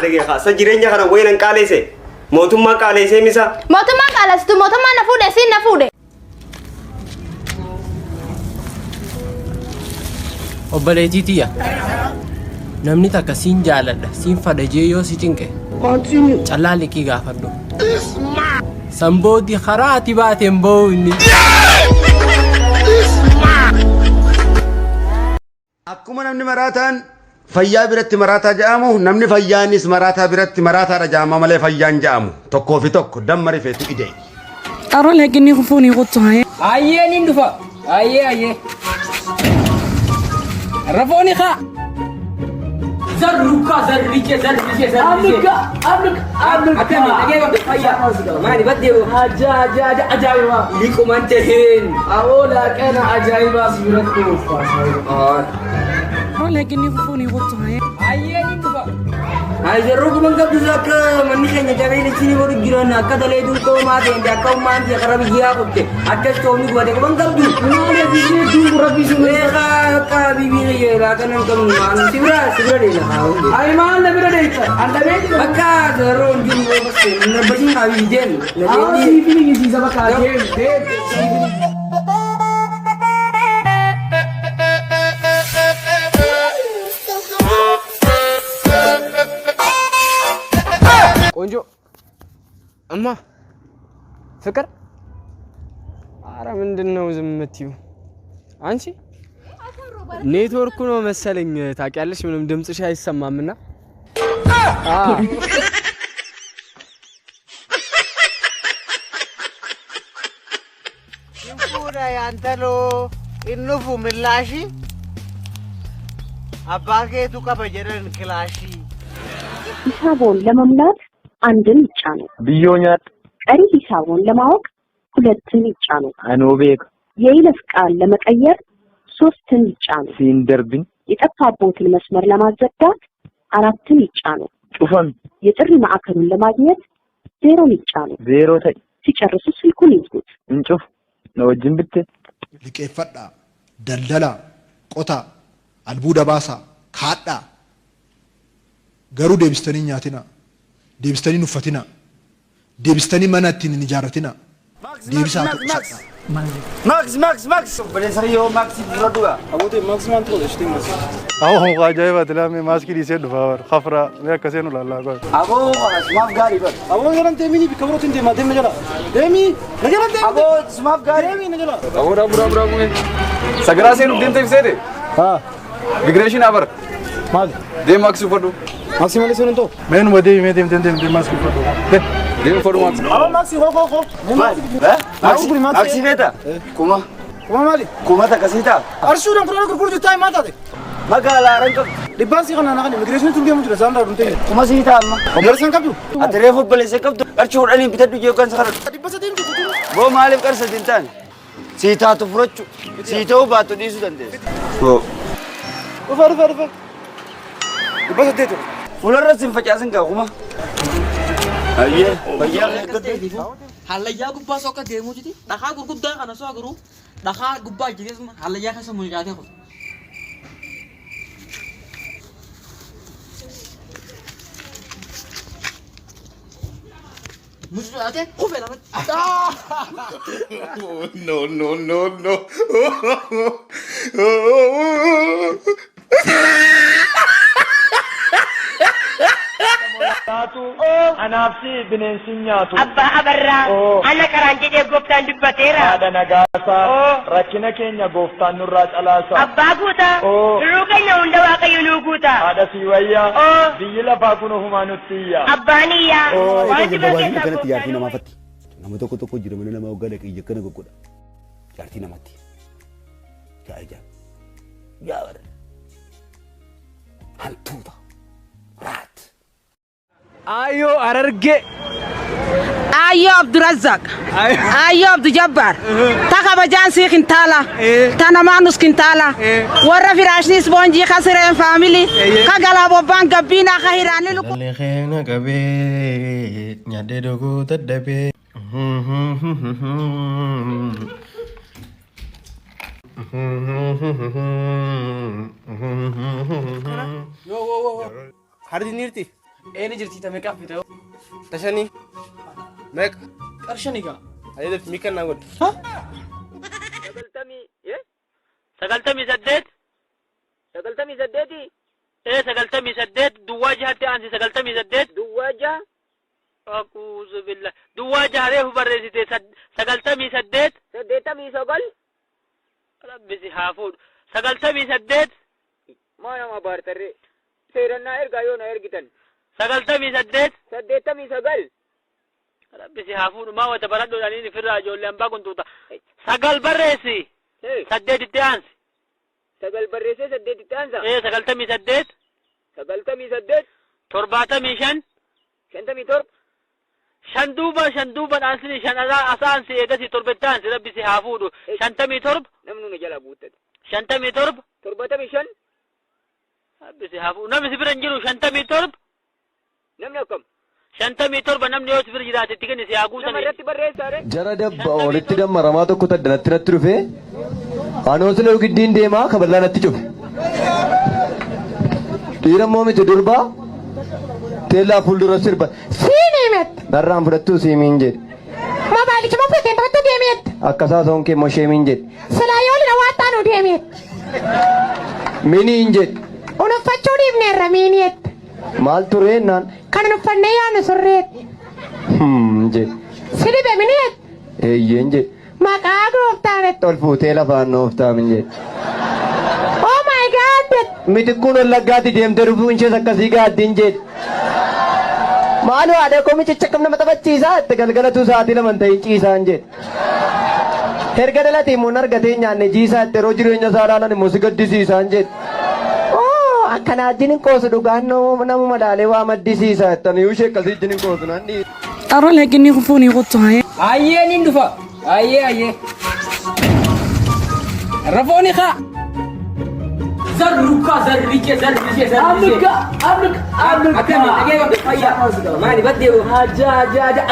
dhagee sa jireenya kana wayinan qaaleesse mootummaa qaaleessee misa. Mootummaan qaalessitu mootummaan na fuudhe siin na fuudhe. Obboleettii tiyya. Namni takka siin jaaladha siin fadha jee yoo si cinqe. Callaa liqii gaafadhu. Sanbooti karaa ati baateen ba'u inni. Akkuma namni maraataan fayyaa biratti maraataa jedhamu namni fayyaanis maraataa biratti maraataadha jedhama malee fayyaan jedhamu tokkoo fi tokko damma rifeetu idee. Qaroo leeginni kufuun kuttu hayee. Ayyee nin dhufa. Ayyee ayyee. Rafooni kaa. Zarruka zarriche zarriche zarriche. Abluka abluka abluka. Akkami dhagee qabdu fayyaa. Maali baddee boo. Aja aja aja ajaa'iba. Liquman taheen. Awoo laaqana ajaa'ibaa si biratti uffaa. Qaroo leeginni kufuun kuttu hayee. Ayyee nin dhufa. Ay zarruu kuman qabdu akka manni keenya cabee lichini godhu jiran akka talee duukoo maatiin akka ummaan ta'e karaa biyyaa kutte akka toomni gubate kuman qabdu. Maali biyyi duubu rabbi sun. Meeqa akka biyyi kiyya laaqana hin qabnu maal sibira sibira deema. Ay maal na bira deessa? Andamee jira. Bakka zarroo hin jiru yoo basse nabbasiin haa biyyi deemu. Awoo siifin hiyyisiisa bakka deemu deemu. ቆንጆ እማ ፍቅር፣ አረ ምንድን ነው ዝም የምትይው አንቺ? ኔትወርኩ ነው መሰለኝ ታውቂያለሽ፣ ምንም ድምፅሽ አይሰማምና። Fuudha yaantaloo innufu millaashi abbaa keetu qaba jedhan kilaashii. ሂሳቦን ለመሙላት አንድን ይጫኑ። Biyyoo nyaadhu. ቀሪ ሂሳቦን ለማወቅ ሁለትን ይጫኑ። Anoo beeka. የይለፍ ቃል ለመቀየር ሶስትን ይጫኑ። Siin darbin. የጠፋቦትን መስመር ለማዘጋት አራትን ይጫኑ። Cufami. የጥሪ ማዕከሉን ለማግኘት ዜሮን ይጫኑ። Zeeroo ta'i. ሲጨርሱ ስልኩን ይዝጉት። Hin cufu. Na wajjin bitte. Liqeeffadhaa, daldalaa, qotaa, albuuda baasaa, kaadhaa. Garuu deebistanii hin nyaatinaa. Deebistanii hin uffatinaa. Deebistanii mana ittiin hin ijaarratinaa. Deebisaa tuqsadhaa. Max Max Max obboleessa yoo Max dura du'a. Awwa ajaa'iba tilaame maaskii dhiisee dhufa bara khafra mee akkasii nu laallaa qoy. Aboo sumaaf gaarii bara. Awoo jalan deemini bikka birootiin deemaa deemna jala. Deemi na jala deemi. Aboo sumaaf gaarii. Deemi na jala. Aboo dhaabuu dhaabuu dhaabuu. Sagaraa seenuuf deemtee ibseete? Migreeshin abar. Maali? Deem maaksii uffadhu. Maaksii malee seenuun ta'u. Mee numa deemi mee deemtee deemtee maaskii uffadhu. Deem uffadhu maaksii. Awoo maaksii hoo hoo hoo. Max Max beeta. Kuma. Kuma maali? Kuma takka sii ta'a. Arshuudhaan kudhaan gurguruu jirtaa maal taate? Magaalaa haran qabdu. Dhibbaan sii kana naqani immigireeshinii tun deemu jira isaan irraa dhumtee. Kuma sii ta'a amma. Obboleessa hin qabdu? Ati reefu obboleessa qabdu qarshii kudhaniin bitadhu jee kan sakara. Dhibba sadii miti kutuu. Boo maaliif qarshii sadii hin taane? Sii taatu furachuu. Sii ta'uu baattu dhiisuu dandeessa. Boo. Dhufa dhufa dhufa. Dhibba saddeet. Fuularra sin facaasin gaa kuma. Ayyee fayyaa eeggadhu. Hallayyaa gubbaa soo akka deemuu jiti dhakaa gurguddaa kana soo garuu dhakaa gubbaa jireesuma hallayyaa keessa mucaatee kufe. Mucaatee kufe lafatti. No no no no. Anaaf si bineensi hin nyaatu. Abbaa Abarraa ana karaan jedhee gooftaan dubbateera. Haadha nagaasaa. Rakkina keenya gooftaan nurraa calaasa. Abbaa guutaa duruu keenya hunda waaqayyo nuu guuta. Haadha sii wayyaa. Biyyi lafaa kun ofumaa nutti iyya. Abbaan iyyaa waan dhibba keessaa Akkanatti jaartii namaa fatti. Nama tokko tokko jira mana namaa waggaa dhaqee ija akkana goggodha. Jaartii namatti. Yaa ija. Yaa bara. Hantuuta. Raat. Ayyoo Harargee. Ayyoo Abdurazzaq. Ayyoo Abdu Jabbaar. Ta kabajaan sii kintaala. Ta namaanus kintaala. Warra firaashni ispoonjii ka sireen faamilii. Ka galaa bobbaan gabbiinaa ka hiraanni lukkuu. Lalli keena qabee nyaadhee dhuguu dadhabee. Yoo woo woo. Hardi niirti. Eeni jirti ta meeqaaf bitee? Tashanii. Meeqa? Qarshanii gaa. Ajaja miikan naa godhi. 98. 98. 98 duwwaa jahatti aansi 98. Duwwaa jaha. Akuuzu billah. Duwwaa jaha reefu barreessite 98. 89. Rabbi si haa fuudhu. 98. Maa nama baartarree. Seerannaa ergaa yoo na ergitan. 98. 89. Rabbi si haa fuudhu. Maa wata baradhuudhaan ifirraa ijoollee hambaa kuntuuta. 9 barreessi. 8tti aansi. 9 barreessee 8tti aansa. 98. 98. 75. 57. 5 duuba aansini 5 asaansi eegasi 7tti aansi rabbi si haa fuudhu. 57. Namni nu jala guuttate. 57. 75. Rabbi si haa fuudhu. Namni si bira hin jiru 57. Namni akkam? 57 namni yoo si bira jiraate itti kenni si haa guutan. Nama irratti barreessaa ree. Jara dabba walitti dammaramaa tokko taddanatti natti dhufe anoo sila giddiin deemaa kaballaa natti cufe. Dhiira immoo miti durbaa teellaa fuuldura sirba. Siin himet. Narraan fudhattuu siimiin jedhe. Moobaayilicha moo fudhateen taphattuu deemeet. Akkasaa soon kee immoo sheemiin jedhe. Silaa yoo lina waan taanu deemeet. Miniin jedhe. Unuffachuu dhiifneerra miiniet. Maal tureennaan. Kan uffannee yaanu surreet. Jedhe. Si dhibe miniet. Eeyyeen jedhe. Maqaa gooftaanet. Ol fuutee lafaan nooftaamin jedhe. Oh my God. Mitikkuun wallaggaatti deemtee dhufuun ishees akkasii gaaddiin jedhe. Maaloo haadha koo michicha akkam nama taphachiisaa itti galgalatu sa'aatii 2 ta'in ciisaan jedhe. Erga dhalatee immoo argatee nyaanne jiisaa itti yeroo jireenya isaa ilaalan immoo si gaddisiisaan jedhe. Oo akkanaa wajjin hin qoosu dhugaan nama madaalee waa maddisiisaa jettanii ishee akkasii wajjin hin qoosu nan dhiisa. Arra laakiin kufuun qottu haa. Ayyee niin dhufa. Ayyee ayyee. Rafooni kaa. Zarruka zarrike zarrike zarrike. Amnuka amnuka amnuka. Akkami dhagee bakka fayyaa. Maali baddee boo.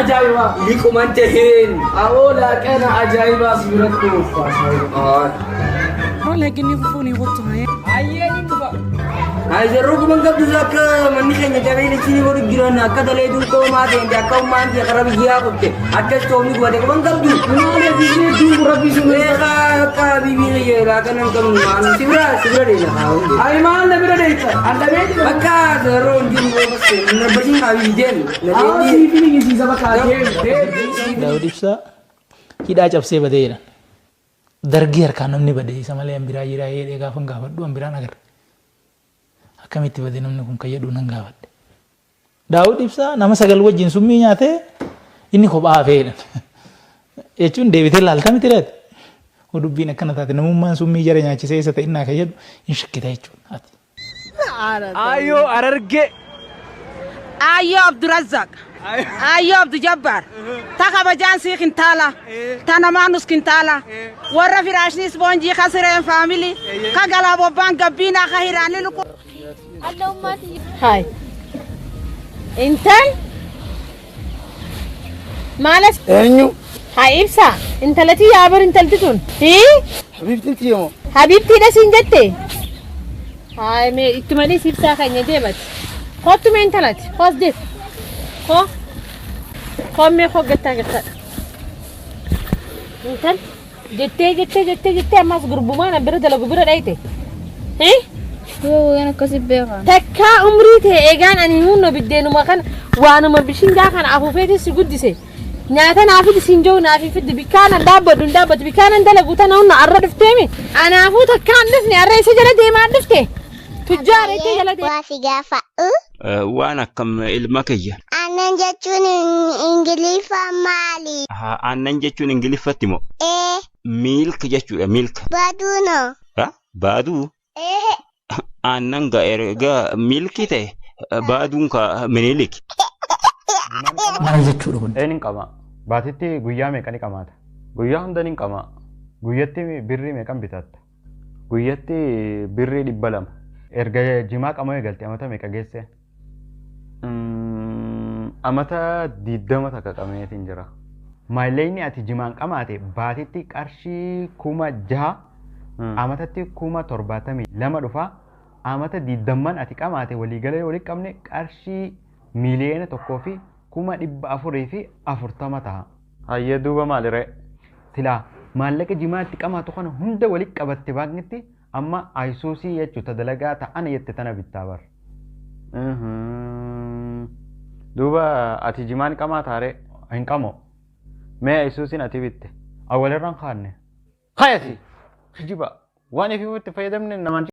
Ajaa'iba. Liqumaan taheen. Awoo laaqana ajaa'ibaa si biratti uffaa. Arra laakiin kufuun qottu haa. Ayyee niin dhufa. Ayizarroo kuban qabdu akka manni keenya cabee lichini godhu jiran akka dalee qoomaa ta'e akka ummaan ta'e karaa biyyaa kutte akka istoomni gubate kuban qabdu. Maali biyyee duubu rabbi sun. Beekaa akka biyyi yeelaa kanan qabnu waan si bira deema. Ayi maal na bira deessa? Andamee jira. Bakka zarroo hin jiru yoo basse nabbashin qaabii deemu. Haa siif ni gisiisa bakka deemu. Daawud Ibsaa hidhaa cabsee badee jedhan. Dargii harkaan namni badee isa malee an biraa jiraa jedhee gaafa gaafadhu an biraan agarre. Akkamitti badee namni kun kan jedhu nan gaafadhe. Daawud Ibsaa nama 9 wajjin summii nyaatee inni kophaa hafee jedhan. Jechuun deebitee laalta miti laati. Dubbiin akkana taate namummaan summii jara nyaachisee isa ta'innaa kan jedhu hin shakkita jechuudha. Ayyoo Arargee. Ayyoo Abdurazzaq. Ayyoo Abdu Jabbaar. Ta kabajaan sii kintaala. Ta namaanus kintaala. Warra firaashni ispoonjii ka sireen faamilii. Ka galaa bobbaan gabbiinaa ka hiraanni luku. Hai. Intal. Maalas. Eenyu? Haa ibsa. Intalati yaabar intalti tun. Hii? Habiibtiin tiyemoo. Habiibtiidha siin jette. Haa mee itti malee ibsaa keenya deemati. Kottu mee intalati. Kos deet. Ko. Kommee koo gattaa gattaadha. Intal jettee jettee jettee jettee ammas gurbumaan bira dalagu bira dhayite. Hii? Waan akkasii beekaa. Takkaa umrii ta'e eegaan ani hunna biddeenuma kana waanuma bishingaa kana afuufeetis si guddise. Nyaata naaf fidi siin jiru naaf fidi bikkaan dhaabbatu hin dhaabbatu bikkaan dalagu tana hunna arra dhufteemi. Anaafuu takkaan dhufne arra isa jala deemaa dhufte. Tujjaara itti jala deemaa. Waa si gaafa'u. Waan akkam ilma kiyya. Aannan jechuun Ingiliffa maali? Aannan jechuun Ingiliffatti moo? Ee. Miilk jechuudha miilk. Baaduu noo? Baaduu? Ee. Aannan erga miilkii ta'e baaduun ka minilik. Maal jechuudha kun? Een hin qaba. Baatitti guyyaa meeqa ni qamaata? Guyyaa hunda ni qama. Guyyatti birrii meeqan bitatta? Guyyatti birrii 200. Erga jimaa qamoo eegalte amata meeqa geesse? Amata 20 takka qameetiin jira. Maallaqni ati jimaan qamaate baatitti qarshii 6,000 amatatti 72,000 dhufa. Amata 20 ati qamaate waliigala yoo walitti qabne qarshii 1,440,000 taha. Hayyee duuba maali ree? Silaa maallaqa jimaa itti qamaatu kana hunda walitti qabatte baankitti amma ayisuusii jechuu ta dalagaa ta'ana jette tana bittaa bar. Duuba ati jimaan qamaa taaree? Hin qamoo. Mee ayisuusiin ati bitte? Awwalirraan kaanne. Hayati! Kijiba! Waan ifii itti fayyadamne namaan